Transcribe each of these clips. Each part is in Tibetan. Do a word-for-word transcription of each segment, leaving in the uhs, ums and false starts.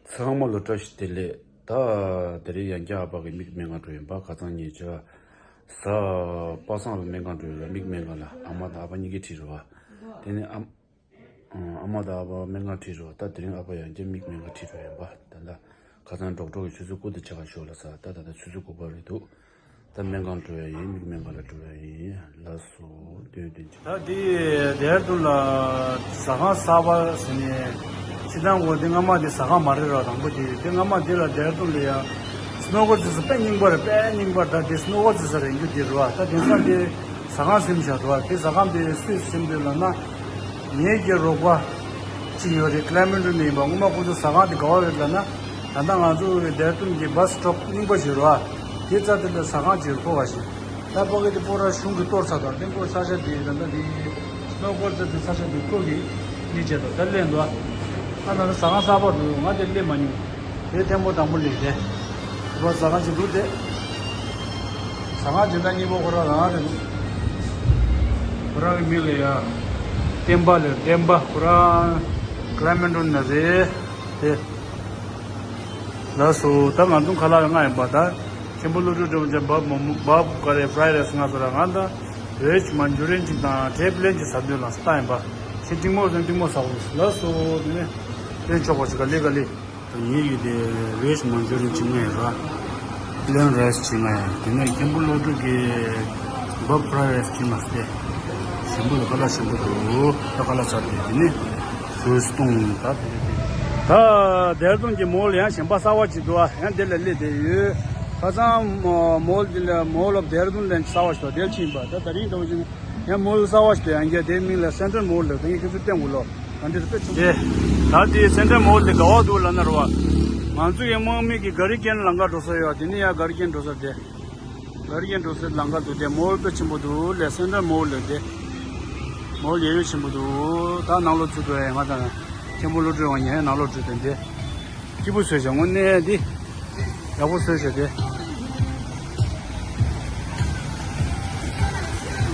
ཚང་མ་ལ་བཀྲ་ཤིས་བདེ་ལེགས། ད་དེ་རིང་ཡང་བསྐྱར་ཨ་ཕ་གི་མིག་སྨན་ཁང་འགྲོ་ཡིན་པ། ཁ་སང་ཉིན་ཆ་གཟའ་པ་སངས་ལ་སྨན་ཁང་འགྲོ་ཡིན་པ། མིག་སྨན་ཁང་ལ་ཨ་མ་དང་ཨ་ཕ་གཉིས་ཀས་ཁྲིད་རེད་བ། དེ་ནས་ཨ་ཨ་མ་དང་ཨ་ཕ་སྨན་ཁང་ཁྲིད་རེད་བ། ད་དེ་རིང་ཨ་ཕ་ཡང་བསྐྱར་མིག་སྨན་ཁང་ཁྲིད་འགྲོ་ཡིན་པ། ད་ལྟ་ཁ་སང་ཌོག་ཊར་གྱིས་ཆུ་ཚོད་དགུ་དང་ཕྱེད་ཀ་ཞོགས་ལ་ཟེར། ད་ད་ལྟ་ཆུ་ཚོད་དགུ་པ་རེད་འདུག་ད་སྨན་ཁང་འགྲོ་ཡ་ཡིན། མིག་སྨན་ཁང་ལ་འགྲོ་ཡ་ཡིན། ལགས་སོ། སྟོན་སྟོན་ཅིག་ད་འདི་ཌེ་ར་ཌུན་ལ་ཟ་ཁང་གསར་པ་ཟེར་ནས་ཕྱི་ནང་གོ་འདི་སྔ་མ་འདི་ཟ་ཁང་མ་རེད་ར། དང་པོ་འདི་འདི་སྔ་མ་འདི་ལ་ཌེ་ར་ཌུན་ལ་ཡ་སི་ནོ་ཀར་རྩེ་ས་དཔེ་རྙིང་པ་རེད། དཔེ་རྙིང་པ། ད་འདི་སི་ནོ་ཀར་རྩེ་ས་རེད་རྒྱུ་འདི་རེད་བ། ད་དེང་སང་འདི་ཟ་ཁང་ཟིན་བཞག་འདུག་བ། དེ་ཟ་ཁང་དེ་སུས་ཟིན་འདུག་ལབ་ན། ངེད་ཀྱི་རོགས་པ་གཅིག་ཡོད་རེད། ཀླེ་མན་ཊོན་ནས་ཡིན་པ། སྔོན་མ་ཁོ་ཚོ་ཟ་ཁང་དེ་ག་བ་རེད་ལབ་ན། ད་ལྟ་ང་ཚོ་ཌེ་ར་ཌུན་གྱི་བྷ་སི་སི་ཊོབ་རྙིང་པ་ཞིག་རེད་བ། དེ་རྩ་དེ་ལ་ཟ་ཁང་ཅིག་ཡོད་རེད། ཁོ་བ་ཞིག་ད་ཕ་གི་དེ་སྤོ་ར་གཞུང་གིས་གཏོར་ཚར་དང་། དེ་ཁོ་ས་ཆ་དེ་ད་ལྟ་དེ་སི་ནོ་ཀར་རྩེ་ས་དེ་ས་ཆ་དེ་ཁོ་གིས་གཉེར་བྱས་དང་། ད་ལས་འདུག་ཨ་ན་ཟ་ཁང་གསར་པ་འདུག་ང་དེ་སླེབས་མ་མྱོང་། དེ་ཐེངས་པོ་དང་པོ་སླེབས་དེ། ཁོ་པ་ཟ་ཁང་ཅིག་འདུག་སྟེ། ཟ་ཁང་སྦྱིན་བདག་གཉིས་པོ་ཁོ་རང་རང་རེད། ཁོ་རང་གི་མིང་ལ་ཡ་བསྟན་པ་ལབ། བསྟན་པ། ཁོ་རང་ཀླེ་མན་ཊོན་ནས་རེད་དེ། ལགས་སོ། ད་ང་ཚོ་ཁ་ལག་ལྔ་ཡིན་པ། ད་མཁན་པོ་བློ་གྲོས་སྒྲོལ་མ་ཅན་བབ་མོ་བབ་ག་རེ་ཕ་རའི་རའི་སི་ང་ཚོ་ར་ང་ད་བེཇ་མན་ཇུ་རི་ཡན་ཅིག་དང་ཊེ་པི་ལེན་ཅིག་ཟ་འདོད་ལ་ས་ཡིན་པ། ཁྱེད་འགྲིག་མོ་ཟེར་འགྲིག་མོ་ཟ་འོང་། ལགས་སོ། དེ་ནས་ལེན་ཆོག་པ་ཞིག་ག་ལེ་ག་ལེ། ངེད་ཀྱི་དེ་བེཇ་མན་ཇུ་རི་ཡན་ཅིག་ལྔ་ཡིན་ར། པི་ལེན་རའི་སི་ཅིག་ལྔ་ཡིན། དེ་ནས་མཁན་པོ་བློ་གྲོས་ཀྱི་བབ་ཕ་རའི་རའི་སི་ཅིག་ལྔ་སྟེ། ཞིམ་པོ་ལ་ཁ་ལག་ཞིམ་པོ་འདུག་ད་ཁ་ལག་ཟ་དེ་དེ་ནས་ཟོས་སྟོང་ད་དེ་རེད་དེ། ད་ཌེ་ར་ཌུན་གྱི་མོལ་ཡང་གཞན་པ་གསར་པ་ཅིག་འདུག་ཨ། ཡང་དེ་ལ་སླེབས་བསྡད་ཡོད། ཁ་སང་མོལ་འདི་ལ་མོལ་ཨོཕ་ཌེ་ར་ཌུན་ལ་གསར་པ་ཞིག་འདུག་དེར་ཕྱིན་པ། ད་དེ་རིང་འདྲ་བོ་ཞིག་ཡང་མོལ་གསར་པ་ཞིག་འདུག་ཡང་བསྐྱར་དེའི་མིང་ལ་སེན་ཊྲལ་མོལ་ལབ། དེ་ངས་ཁྱེད་ཚོ་བསྟན་དགོས་ལོ། ད་འདི་དེ་སེན་ཊྲལ་མོལ་དེ་ག་བ་འདུག་ལབ་ན་རེད་བ། ང་ཚོ་ཡི་དམག་མི་གི་གྷ་རི་ཀན་ལམ་ཁ་འགྲོ་ས་ཡོད། དེ་ནས་ཡང་གྷ་རི་ཀན་འགྲོ་ས་དེ། གྷ་རི་ཀན་འགྲོ་སའི་ལམ་ཁ་འདུག་སྟེ། མོལ་དཔེ་ཆེན་པོ་འདུག་ལས། སེན་ཊྲལ་མོལ་ལབ་དེ། མོལ་ཡོད་ཡོད་ཆེན་པོ་འདུག་ད་ནང་ལོགས་ཚུད་འགྲོ་ཡ། ང་དང་མཁན་པོ་བློ་གྲོས་དབང་ཉན་ནང་ལོགས་ཚུད་དེ་འདི། སྐྱིད་པོ་བཟོས་བཞག་དངོས་གནས་འདི། ཡག་པོ་བཟོས་བཞག་དེ།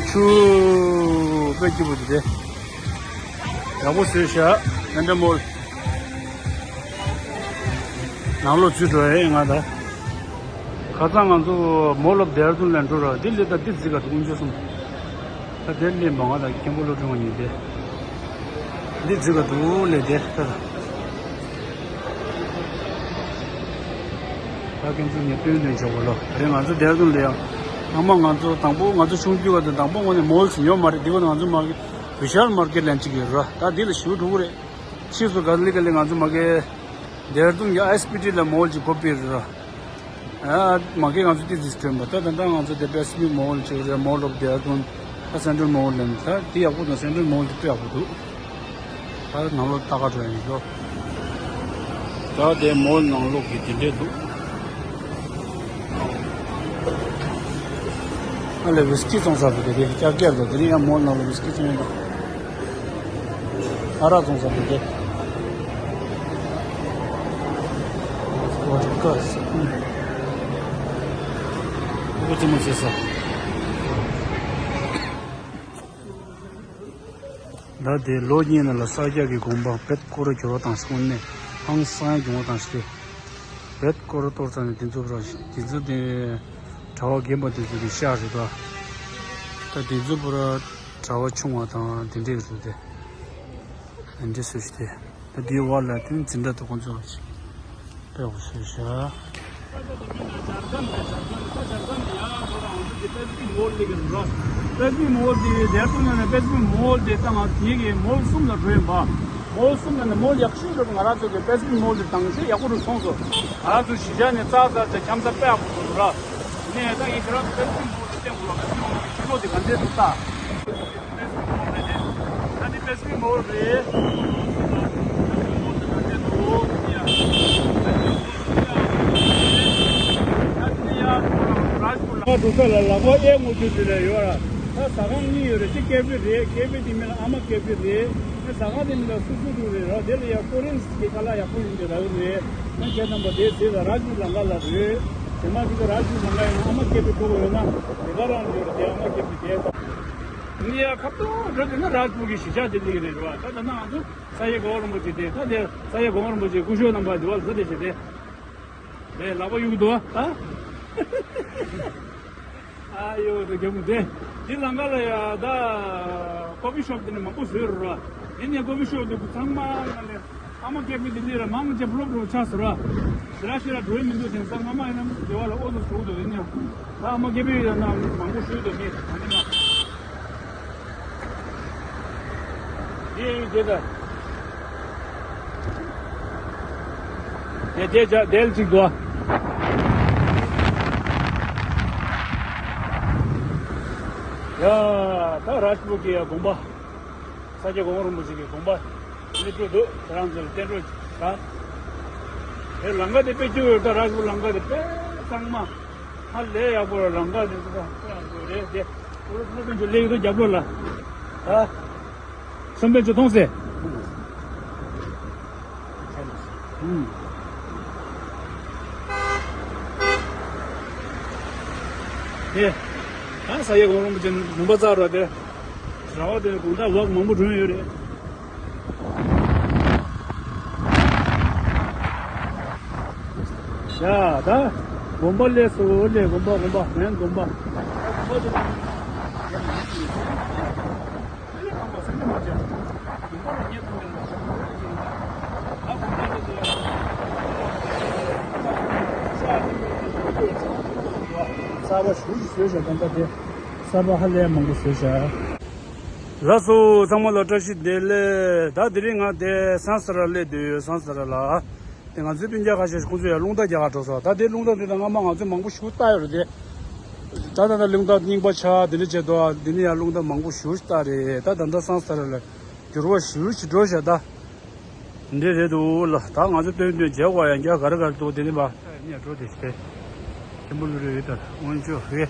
ཆུ། དཔེ་སྐྱིད་པོ་འདུག་དེ། ཡག་པོ་བཟོས་བཞག་སེན་ཊྲལ་མོལ། ནང་ལོགས་ཚུད་འགྲོ་ཡ་ཡིན་ང་ད། ཁ་སང་ང་ཚོ་མོལ་ཨོཕ་ཌེ་ར་ཌུན་ལ་འགྲོ་ར། འདི་ལས་ད་འདི་རྫི་ག་འདུག་དཀོན་མཆོག་གསུམ། ད་དེར་སླེབས་པ་ང་དང་མཁན་པོ་བློ་གྲོས་དབང་ཉིད་དེ། འདི་རྫི་ག་འདུག་ལས་དེ་ད། ད་ཁྱེད་ཚོ་ངས་སྟོན་སྟོན་ཆོག་གོ་ལོ། དེ་རིང་ང་ཚོ་ཌེ་ར་ཌུན་ལ་ཡང་། སྔ་མ་ང་ཚོ་དང་པོ་ང་ཚོ་ཆུང་དུས་ག་དང་དང་པོ་དངོས་གནས་མོལ་ཟིན་ཡོད་མ་རེད། འདི་ག་ང་ཚོ་མ་གི་བི་ཤཱལ་མར་ཀེཊ་ལ་གཅིག་ཡོད་ར། ད་འདི་ལ་ཞུ་ཐུབ་ཀྱི་རེད། ཕྱིས་སུ་ག་ལེ་ག་ལེ་ང་ཚོ་མ་གི་ཌེ་ར་ཌུན་གྱི་ཨའི་ཨེསི་པི་ཊི་ལ་མོལ་ཅིག་ཁོ་པེ་རེད་ར། ཨ། མ་གི་ང་ཚོ་ཏི་ཏིས་ཐོན་པ། ད་ད་ལྟ་ང་ཚོ་དེ་པེ་སི་ཕིག་མོལ་ཅིག་རེད། མོལ་ཨོཕ་ཌེ་ར་ཌུན། ད་སེན་ཊྲལ་མོལ་ལབ་ནས། ད་དེ་ཡག་པོ་དང་སེན་ཊྲལ་མོལ་དེ་དཔེ་ཡག་པོ་འདུག་ད་ནང་ལོགས་ལྟ་ག་འགྲོ་ཡ་ཡིན་ལོ། ད་དེ་མོལ་ནང་ལོགས་ཀྱི་དེ་འདྲས་འདུག་ཨ་ལས་ཝིས་ཀི་བཙོང་ས་འདུག་དེ་དེ་ལྕགས་སྒེར་དང་། དེ་རིང་ཡང་མོལ་ནང་ལ་ཝིས་ཀི་བཙོང་ཡོད་འདུག་ཨ་རག་བཙོང་ས་འདུག་དེ། ཝོ་ཌི་ཀ་ས། ཨུ་ཙི་མོ་ཟེར་ས། ད་དེ་ལོ་གཉིས་ནང་ལ་ས་སྐྱ་གི་དགོན་པ་བེད་ཀོ་ར་གྱུར་བ་དང་སོང་ནས་ཧང་སང་གྱོང་བ་དང་ཞེས། བེད་ཀོ་ར་གཏོར་ཚར་ནས་དེ་ཚོ་ར་དེ་ཚོ་དེ་གྲྭ་པ་རྒན་པ་དེ་ཚོ་གི་ཤག་རེད་པ། ད་དེ་ཚོ་པུ་ར་གྲྭ་པ་ཆུང་བ་དང་དེ་འདྲས་རེད་དེ། དེ་འདྲས་བཟོས་ཤིག་དེ། ད་དེའི་བར་ལ་དེ་འཛིན་གྲྭ་དུ་ཁོང་ཚོ་ཞིག་དཔེ་བོ་བཟོས་ཤག་པེ་སི་ཕིག་མོལ་དེ་ཡར་སོང་ན་པེ་སི་ཕིག་མོལ་དེ་ད་ང་དེ་གི་མོལ་གསུམ་ལ་འགྲོ་ཡིན་པ། མོལ་གསུམ་ལ་ནི་མོལ་ཡག་ཤོས་འགྲོ། ང་རང་ཚོ་གི་པེ་སི་ཕིག་མོལ་དེ་དང་ཤོས་ཡག་པོ་རུ་སོང་སོང་། ང་རང་ཚོ་གཞིས་ཆགས་ནས་རྩྭ་ཟ་ཆ་འཆམ་ས་དཔེ་ཡག་པོ་འདུག་ར། ནས་ད་ངས་ཁྱེད་རང་ཚོ་པེ་སི་ཕིག་མོལ་དེ་བསྟན་དགོས་ལ། པེ་སི་ཕིག་མོལ་དེ་ཕྱི་ལོགས་དེ་ག་འདྲས་འདུག་ལྟ། ད་འདི་པེ་སི་ཕིག་མོལ་རེད། ང་འགྲོ་ས་ལ་ལག་པ་གཡས་ངོ་ཚུད་དེ་ལ་ཡོད་ར། ད་ཟ་ཁང་གཉིས་ཡོད་རེད། གཅིག་ཀེ་ཕེ་རེད། ཀེ་ཕེ་དེ་མིང་ལ་ཨ་མ་ཀེ་ཕེ་རེད། ད་ཟ་ཁང་དེ་མིང་ལ་སུ་སུ་རུ་རེད་ར། དེ་ལ་ཡ་ཀོ་རིན་གྱི་ཁ་ལག་ཡག་པོ་ཡིན་དེ་ར་རེད། ང་ཁྱེད་རྣམ་པ་དེ་ཟེར་ལ་ར་ཇུ་ལམ་ཁ་ལ་རེད། དེ་མ་གི་ད་ར་ཇུ་ལམ་ཁ་ཡིན་ན་ཨ་མ་ཀེ་ཕེ་ཐུག་ཡོད་ན་དེ་ག་རང་ཡོད་རེད། དེ་ཨ་མ་ཀེ་ཕེ་དེ། འདི་ཡ་ཁ་ཏོ་འགྲོ་དེ་ན་རཱཇ་པུར་གྱི་གཞིས་ཆགས་དེ་འདི་གི་རེད་རོ། ད་ད་ན་ང་ཚོ་ས་ཡེ་གོང་རིན་པོ་ཆེ་དེ་ད་དེ་ས་ཡེ་གོང་རིན་པོ་ཆེ་སྐུ་ཞབས་རྣམ་པ་འདི་བ་ལ་ས་དེ་བྱེད་དེ། དེ་ལག་པ་གཡུག་འདུག་ཨ། ཨ་ཡོ་དེ་རྒྱ་མོ་དེ། འདི་ལང་ཀ་ལ་ཡ་ད་ཀོ་ཕི་ཤོབ་དེ་ནས་མང་པོ་བཟོས་རོ། དེ་ནས་ཀོ་ཕི་ཤོབ་དེ་ཚང་མ་ང་ལས། ཨ་མ་སྐད་པའི་དེ་འདྲ་ར་མང་ཆེ་བློ་བློ་ཆགས་སོ་ར། ཞེ་དྲག་ཞེ་དྲག་འགྲོ་ཡི་མི་འདུག་དེང་སང་ཨ་མ་ཡིན་ན་སྡེ་བ་ལ་ཨོ་ཙམ་ཞུགས་འདུག་ཡིན་ཡང་། ད་ཨ་མ་སྐད་པའི་ཡོད་ན་མང་པོ་ཞུགས་འདུག་མི་ད་ནི་མ། དེ་ཡོད་དེ་ད། དེ་དེ་ཇ་དེ་ལ་ཅིག་འདུག་ཡ། ད་རཱཇ་པུར་གྱི་ཡ་དགོན་པ། ས་སྐྱ་གོང་རིན་པོ་ཆེ་གི་དགོན་པ་སླེབས་འགྲོ་འདུག་ཁྱེད་རང་ཚོ་ལ་བསྟན་འགྲོ་བྱ། དེ་ལང་ཀ་དེ་དཔེ་སྐྱིད་ཡོད། ད་རཱཇ་པུར་ལང་ཀ་དེ་དཔེ་གཙང་མ། ཧ་ལས་ཡག་པོ་རེད། ལང་ཀ་དེ་ཚོ་ད་དཔེ་ཡག་པོ་རེད་དེ། ཨོ་ལོ་ཕུ་ལོ་དཔེ་འཇོ་ལེགས་འདུག་རྒྱབ་ལོགས་ལ། ད་སོམ་པན་ཅོ་མཐོང་སེ། ཨུམ། དེ། ད་ས་ཡེ་གོང་རིན་པོ་ཆེ་ལུང་པ་བཙག་རོགས་དེ། ར་བ་དེ་དགོང་དག་ཝག་མང་པོ་སྒྲོན་ཡོད་རེད། ཤ་ད། དགོན་པ་ལས་སོ་ལས་དགོན་པ་དགོན་པ་ལན་དགོན་པ། དགོན་པ་དེ། གསར་པ་ཞུ་ཞིག་བཟོས་བཞག་ད་ལྟ་དེ། གསར་པ་ཧ་ལས་མང་པོ་བཟོས་བཞག་ལགས་སོ། ཚང་མ་ལ་བཀྲ་ཤིས་བདེ་ལེགས། ད་དེ་རིང་ང་དེ་སང་ས་ར་སླེབས་བསྡད་ཡོད། སང་ས་ར་ལ། དེ་ང་ཚོའི་སྤུན་ཀྱག་ཁ་ཤས་ཤིག་ཁོང་ཚོ་ཡར་རླུང་རྟ་རྒྱག་ག་འགྲོ་སོང་། ད་དེ་རླུང་རྟ་འདི་དང་སྔ་མ་ང་ཚོས་མང་པོ་ཞིག་བལྟ་ཡོད་རེད་དེ། ད་ད་ད་རླུང་རྟ་རྙིང་པ་ཆགས་འདི་འདྲ་བྱས་འདུག་འདི་ནས་ཡར་རླུང་རྟ་མང་པོ་ཞིག་བལྟ་རེད། ད་ད་ལྟ་སང་ས་ར་ལ་འགྱུར་བ་ཞིག་ཞིག་འགྲོ་བཞག་ད། འདི་རེད་འདུག་ལ། ད་ང་ཚོ་སྟོན་སྟོན་བྱས་དགོས་ཡང་རྒྱ་ག་རེ་ག་རེ་འདུག་དེ་ནས་པ། ནས་འགྲོ་དེ་ཞིག་ཆེན་པོ་ལུ་རེ་ཡོད་ད། སྔོན་ཆད་ཧེ།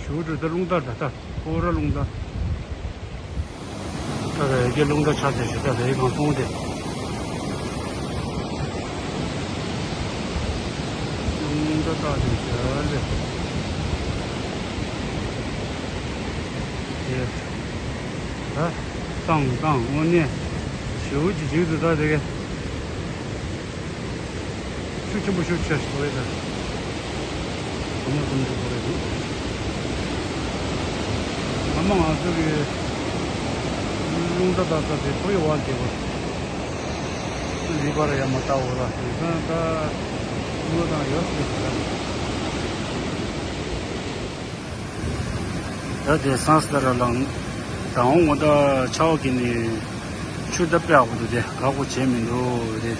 ཞུ་འགྲོ་ད་རླུང་རྟ་ད་ད་ཕོ་ར་རླུང་རྟ། ད་ད་ཡ་གི་རླུང་རྟ་ཆགས་དེ་ཞིག་ད་ད་ཡི་གང་སོང་དེ། རླུང་རྟ་ད་དེ་ཞིག་ལེ། དེ། ད། བཏང་བཏང་དངོས་གནས། ཞེའུ་ཅི་ཅིག་ཏུ་ད་དེ་གས། ཤུགས་ཆེན་པོ་ཤུགས་ཆེ་ཞིག་འགྲོ་ཡི་ད། དུམ་བུ་དུམ་བུ་འགྲོ་གི་འདུག་ཨ་མ་ང་ཚོ་གི་རླུང་རྟ་ད་ད་དེ་ཐོ་ཡི་བར་གྱི་བར། ལི་བར་ཡ་མ་ལྟ་བོ་ལ་དེང་སང་ད་དངུལ་དང་ཡོད་ཟེར་གི་ད། ད་དེ་སང་ས་ར་ལངས། ད་འོང་ངོ་ད་ཆར་པ་གི་ནི་ཆུ་ད་དཔེ་ཡག་པོ་འདུག་དེ་དགའ་པོ་བྱས་མི་འདུག་རེད།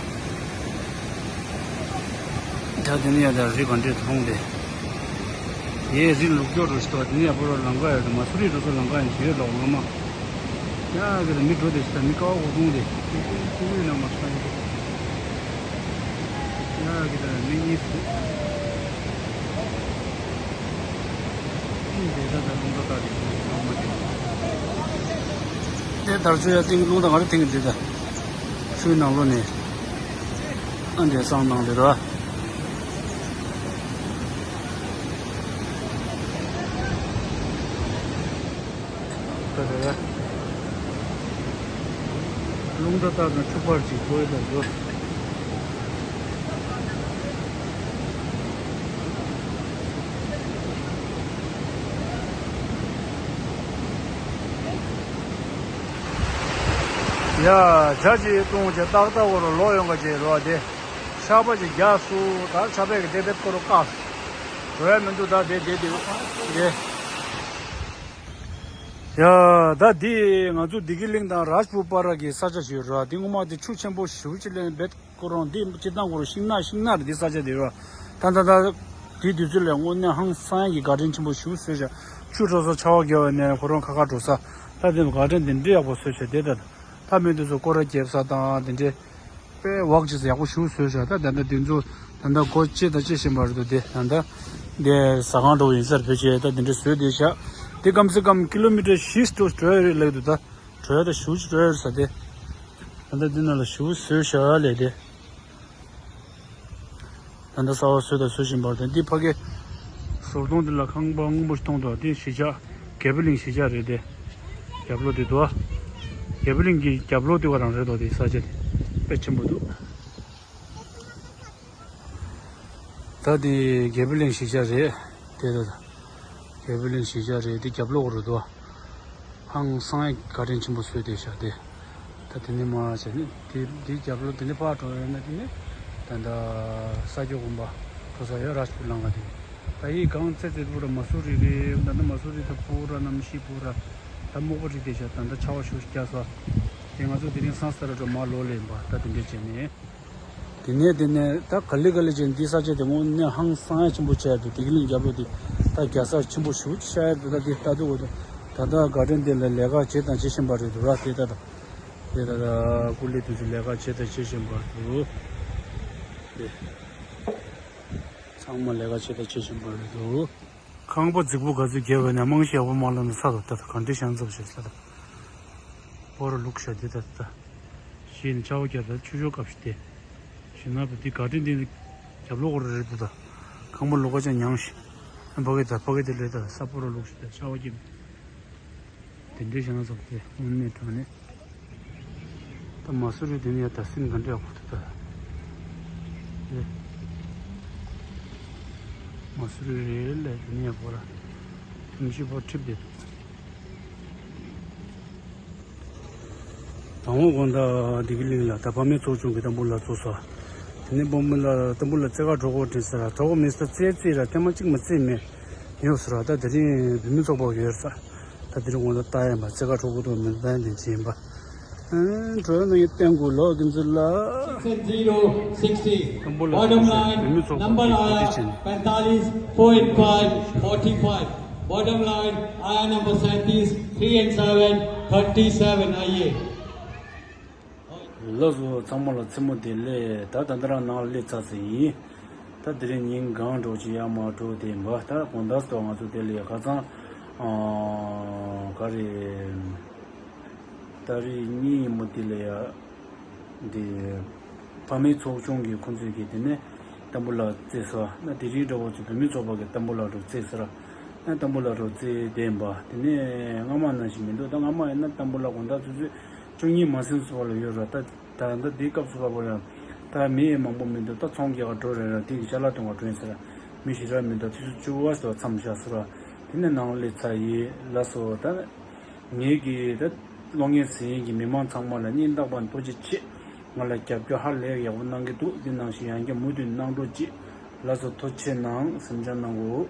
ད་དེ་ནི་ཡ་ད་རི་ག་འདྲས་མཐོང་དེ། དེ་རི་ལུག་ཀྱོག་རུ་ཞིག་ཏོ་དེ་ནི་ཡ་པོ་ར་ལམ་ཁ་ཡོད་དེ་མ་སུ་རི་རུ་སུ་ལམ་ཁ་ཡིན་ཞེས་ལོག་ངོ་མ། ཡ་གི་ད་མི་འགྲོ་དེ་ཞིག་ད་མི་ཀ་བ་འོ་ཐུང་དེ། ཀུ་ཀུ་ཡོད་ན་མ་ཤ་ཡིན། ཡ་གི་ད་མི་གཉིས་སུ། ཨིན་དེ་ད་ད་རླུང་རྟ་ད་དེ་ཚོ་ཡོང་མ་དེ། དེ་དར་ཚོ་ཡ་ཏིང་རླུང་རྟ་ང་རེ་ཏིང་དེ་ད། ཆུའི་ནང་ལོ་ནས། ཨ་འདྲས་སང་ནང་དེ་ར། ད་དེ་ར། རླུང་རྟ་ད་ད་ཆུ་ཕར་ཅིག་ཐོ་ཡི་ད་དེ། ཡ། ཇ་ཅིག་བཏུང་བྱས་ཏག་ཏག་འོ་རུ་ལོག་ཡོང་ག་བྱས་རོ་དེ། ཆར་པ་ཅིག་རྒྱག་སུ་ད་ཆར་པས་ཀྱི་དེ་དེབ་ཀོ་རུ་བཀག་རོ་ཡ་མི་འདུག་ད་དེ་དེ་དེ་དེ། ཡ། ད་འདི་ང་ཚོ་བདེ་སྐྱིད་གླིང་དང་རཱཇ་པུར་བར་གྱི་ས་ཆ་ཞིག་རེད། འདི་སྔོན་མ་དེ་ཆུ་ཆེན་པོ་ཞེ་པོ་ཅིག་ལས་འབད། ཁོ་རང་འདི་སྤྱིར་བཏང་ཁོ་རང་ཤིང་ནགས་ཤིང་ནགས་རེད། འདི་ས་ཆ་དེ་ར། ད་ད་ད། དེའི་དུས་ཚོད་ལ་དངོས་གནས་ཧང་སང་གི་དགའ་དྲན་ཆེན་པོ་ཞེ་པོ་བཟོས་བཞག་ཆུ་འགྲོ་ས་ཆར་པ་བརྒྱབ་པ་ནས་ཁོ་རང་ཁ་ཁ་འགྲོ་ས། ད་དེ་དགའ་དྲན་དེ་འདྲའི་ཡག་པོ་བཟོས་བཞག་དེ་ད། ད་མི་དེ་ཚོ་སྐོར་ར་རྒྱབ་ས་དང་དེ་འདྲའི། དཔེ་ཝག་ཅིག་ཡག་པོ་ཞེ་པོ་བཟོས་བཞག་ད་ད་ད་དེ་ཚོ་ད་ད་སྒོ་ཕྱེ་ད་ཕྱེ་བཞིན་པ་རེད་འདུག་དེ་ད་ད། དེ་ཟ་ཁང་འགྲོ་ཡིན་སར་བོད་ཆས་ད་དེ་འདྲ་བཟོས་བསྡད་བཞག་དེ་ཀམ་སེ་ཀམ་ཀི་ལོ་མི་ཊར་བཞི་སྟོང་འགྲོ་ཡ་རེད་ལབ་འདུག་ད་འགྲོ་ཡ་ད་ཞེ་པོ་ཅིག་འགྲོ་ཡ་རེད་ས་དེ། ད་ད་འདི་ནང་ལ་ཞེ་པོ་བཟོས་བཞག་ལས་དེ། ད་ལྟ་གསར་པ་བཟོས་དང་བཟོ་བཞིན་པ་རེད། འདི་ཕ་གི་ཟུར་གདོང་འདི་ལ་ཁང་པ་སྔོན་པོ་ཞིག་མཐོང་འདུག་འདི་གཞིས་ཆགས་རྒྱལ་པོ་གླིང་གཞིས་ཆགས་རེད་དེ། རྒྱབ་ལོགས་དེ་འདུག་ཨ། རྒྱལ་པོ་གླིང་གི་རྒྱབ་ལོགས་དེ་བ་རང་རེད་དོ། དེ་ས་ཆ་དེ་དཔེ་ཆེན་པོ་འདུག་ད་དེ་རྒྱལ་པོ་གླིང་གཞིས་ཆགས་རེད། དེ་ད་རྒྱལ་པོ་གླིང་གཞིས་ཆགས་རེད། དེ་རྒྱབ་ལོགས་རེད་དོ། ཧང་སང་ཡ་བཀའ་དྲིན་ཆེན་པོ་བཟོས་བསྡད་ཤག་དེ། ད་དེ་ནས་མར་བྱས་ནས་དེ་དེ་རྒྱབ་ལོགས་དེ་ནས་ཕར་འགྲོ་ཡོད་ན་དེ་ནས་ད་ད་ས་སྐྱ་དགོན་པ་འགྲོ་ས་ཡོད། རཱཇ་པུར་ལམ་ཁ་དེ། ད་ཡི་གངས་ཚད་ཚད་པུ་ར་མ་སུ་རི་རེད། ད་ནི་མ་སུ་རི་ད་པུ་ར་གནམ་གཤིས་པུ་ར་ད་སྨུག་པ་རི་དེ་ཤ་ད་ད་ཆར་པ་ཤུགས་རྒྱག་ས། དེ་ང་ཚོ་དེ་རིང་སང་སྟ་ར་འགྲོ་མ་ལོ་ལེན་པ་ད་དེ་འདྲས་བྱས་ནས། དེ་ནས་དེ་ནས་ད་ག་ལེ་ག་ལེ་བྱས་ནས་འདི་ས་ཆ་དེ་དངོས་གནས་ཧང་སང་ཡ་ཆེན་པོ་ཆགས་འདུག་དེ་གི་ལིང་རྒྱབ་ལོགས་དེ་ད་རྒྱལ་ས་ཆེན་པོ་ཞུ་ཆགས་འདུག་ད་དེ་ལྟ་དུས་འོ་དེ་ད་ད་ག་དྲན་དེ་ལ་ལས་ཀ་བྱེད་དང་བྱེད་བཞིན་པ་རེད་འདུག་ར། དེ་ད་ད་དེ་ད་ད་སྐུ་ལས་དུས་སུ་ལས་ཀ་བྱེད་དང་བྱེད་བཞིན་པ་རེད་འདུག་དེ། ཚང་མ་ལས་ཀ་བྱེད་དང་བྱེད་བཞིན་པ་རེད་འདུག་ཁང་པ་རྫིག་པོ་ག་ཚོད་བརྒྱབ་པ་ནས་རྨང་གཞི་ཡག་པོ་མ་ལོན་ན་ཚར་འདུག་ད་ད་ག་འདྲ་བྱས་ན་ཚར་བྱས་ལ་ད་སྤོ་ར་ལུག་ཤ་དེ་ད་ད་ཤེས་ནས་ཆར་པ་བརྒྱབ་ད་ཆུ་ཤོར་སྐབས་ཤིག་དེ་ཞིག་ན་བུ་དེ་ག་དྲིན་དེ་རྒྱབ་ལོགས་རེ་རེ་བུ་ད་ཁང་པ་ལོག་ཀ་ཅང་ཉང་ཤི་ཕ་གི་ད་ཕ་གི་དེ་ལས་ད་ས་སྤོ་ར་ལུག་ཤ་ད་ཆར་པ་བརྒྱབ། དེ་འདྲའི་བྱས་ན་ཙམ་དེ་དངོས་གནས་དྲང་གནས། ད་མ་སུ་རི་དེ་ནས་ཡ་ད་སེམས་ག་འདྲ་ཡག་པོ་འདུག་ད། དེ། མ་སུ་རི་རེད་ལས་དེ་ནས་ཡག་པོ་ར། ཐུམ་ཤི་པོ་ཁྲིབ་དེ། དང་པོ་དགོང་དག་བདེ་སྐྱིད་གླིང་ལ་ད་ཕ་མའི་ཚོགས་ཆུང་གི་ཏམ་བུ་ལ་ཚོགས་སོ། དེ་ནས་ཕ་མ་ལ་ཏམ་བུ་ལ་རྩེ་ཁ་གྲོགས་པོ་དྲན་ས་ར་གྲོགས་པོ་མི་ས་རྩེ་རྩེ་ར་ཐེངས་མ་གཅིག་མ་རྩེ་མེད། ཡོད་ས་ར་ད་དེ་རིང་བུད་མེད་ཚོགས་པ་ཡོད་ས། ད་དེ་རིང་དགོང་དག་ལྟ་ཡ་མ་རྩེ་ཁ་གྲོགས་པོ་དང་མི་ལྡན་དེ་བྱིན་པ། ཨ་འགྲོ་ཡ་ན་ཡི་བསྟན་དགོས་ལོ་ཀུན་ཚོད་ལ། Six and zero, sixty. Bottom line, number I R, पैंतालीस point five, forty-five. Bottom line, I R number सैंतीस, three and seven, thirty-seven. आइए। ལགས་སོ། ཚང་མ་ལ་མཚན་མོ་བདེ་ལེགས། ད་ད་ལྟ་རང་ནང་ལ་སླེབས་ཚར་ཟིན་ཡིན། ད་དེ་རིང་ཉིན་གང་འགྲོ་ཅི་ཡ་མ་འགྲོ་དེ་འབའ་ད་དགོང་དག་སྟོད་ང་ཚོ་དེ་ལ་ཡ་ཁ་སང་། ཨ། ག་རེ། ཏ་རིག་གཉིས་ཡིན་མོ་དེ་ལ་ཡ། འདི། ཕ་མའི་ཚོགས་ཆུང་གི་ཁོང་ཚོས་ཀྱི་དེ་ནས་ཏམ་བུ་ལ་རྩེ་ས་ན་དེ་རིང་འདྲ་བོ་ཚོ་བུད་མེད་ཚོགས་པ་གི་ཏམ་བུ་ལ་རུ་རྩེ་ས་ར། ན་ཏམ་བུ་ལ་རུ་རྩེ་བསྡད་ཡིན་པ་དེ་ནས་སྔ་མ་ནང་བཞིན་མི་འདུག་ད་སྔ་མ་ཡིན་ན་ཏམ་བུ་ལ་དགོང་དག་ཆུ་ཚོད་བཅུ་གཉིས་མ་ཟིན་སོ་བ་ལ་ཡོད་ར། ད་ད་ད་འདི་སྐབས་སུ་བབ་པ་ཡང་ད་མི་ཡང་མང་པོ་མི་འདུག་ད་ཚོང་རྒྱག་ག་འགྲོ་རེད་ར། དེ་གི་ཅ་ལག་གཏོང་ག་འགྲོ་ཡིན་ས་ར། མི་ཞེ་དྲག་མི་འདུག་དུས་ཚོད་བཅུ་པ་སོ་མཚམས་བཞག་སོ་ར། དེ་ནས་ནང་སླེབས་ཚར་ཡིན་ལ་སོ་ད། ངེད་ཀྱིས་ད་གློག་བརྙན་གཟིགས་མཁན་གྱི་མི་མང་ཚང་མ་ལ་སྙིང་ཐག་པ་ནས་ཐུགས་རྗེ་ཆེ། ང་ལ་རྒྱབ་སྐྱོར་ཧ་ལས་ཡག་པོ་གནང་གི་འདུག་འདི་ནང་བཞིན་ཡང་བསྐྱར་མུ་མཐུད་གནང་རོགས་གྱིས། ལགས་སོ། ཐུགས་རྗེ་ཆེ་གནང་། སེམས་ཅན་གནང་གོ།